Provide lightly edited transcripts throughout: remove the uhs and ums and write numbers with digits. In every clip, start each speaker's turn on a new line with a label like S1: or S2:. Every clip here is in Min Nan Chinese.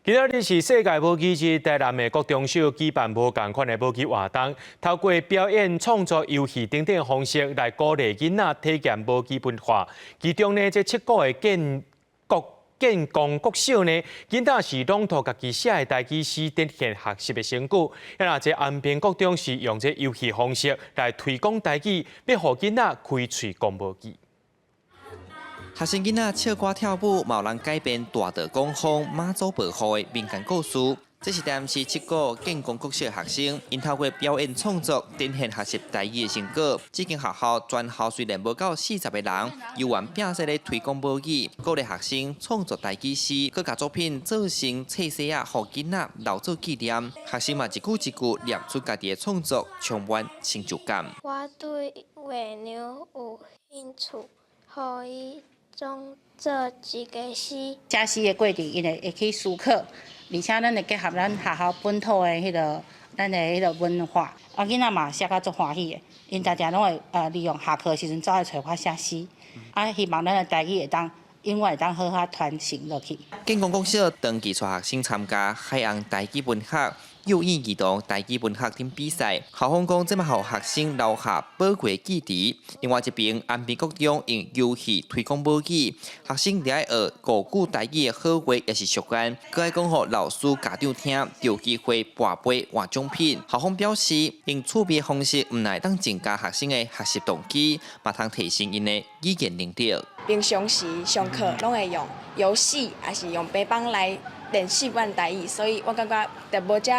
S1: 今仔日是世界母語日，台南的國中小舉辦無仝款的母語活動，透過表演、創作、遊戲等等方式來鼓勵囡仔體驗母語文化。其中呢，這七股的建功國小呢，囡仔是朗讀家己寫的台語詩，展現學習的成果。啊，這安平國中是用這遊戲方式來推廣台語，欲予囡仔開喙講母語。
S2: 學生囡仔唱歌跳舞，嘛有人改編大道廣風、媽祖婆雨的民間故事。這是台南市七股建功國小學生，𪜶透過表演創作，展現學習台語的成果。這間學校全校雖然無夠40個人，猶原拼勢咧推廣母語，鼓勵學生創作台語詩，閣共作品做成冊細仔，予囡仔留做紀念。學生嘛一句一句念出家己的創作，充滿成就感。
S3: 我對月娘有興趣，予伊創作一个詩。
S4: 寫詩的過程，𪜶會去思考，而且咱會結合咱學校本土的彼个咱的彼个文化。啊，囡仔嘛寫甲足歡喜的，𪜶定定攏會利用下課的時陣走來揣我寫詩。啊，希望咱的台語會當永遠會當好好傳承落去。
S2: 建功國小長期帶學生參加海洋台語文學、幼兒兒童台語文學等比賽，校方講這嘛予學生留下寶貴記憶。另外一邊，安平國中用遊戲推廣母語，學生著愛學五句台語的好話，抑是俗諳，閣愛講予老師、家長聽，就有機會跋杯換獎品。校方表示，用趣味的方式，毋但會當增加學生的學習動機，嘛通提升𪜶的語言能力。
S5: 平常時上課攏會用遊戲，抑是用白板來練習阮台語，所以我感覺就無遮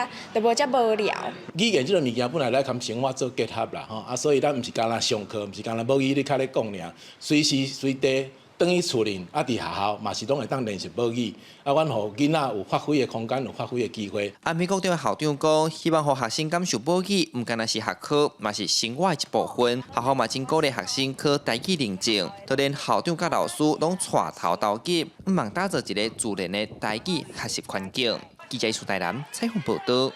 S5: 無聊。
S6: 語言這个物件本來來佮生活做結合啦，吼啊，所以咱毋是干焦上課，毋是干焦母語咧較咧講爾，隨時隨地轉去厝裡，啊，佇學校嘛是攏會當練習母語，啊，阮予囡仔有發揮的空間，有發揮的機會。
S2: 安平國中的校長講，希望予學生感受母語，毋干焦是學科，嘛是生活的一部分。學校嘛真鼓勵學生考台語認證，就連校長佮老師攏帶頭投入，向望打造一个自然的台語學習環境。記者蘇台南採訪報導。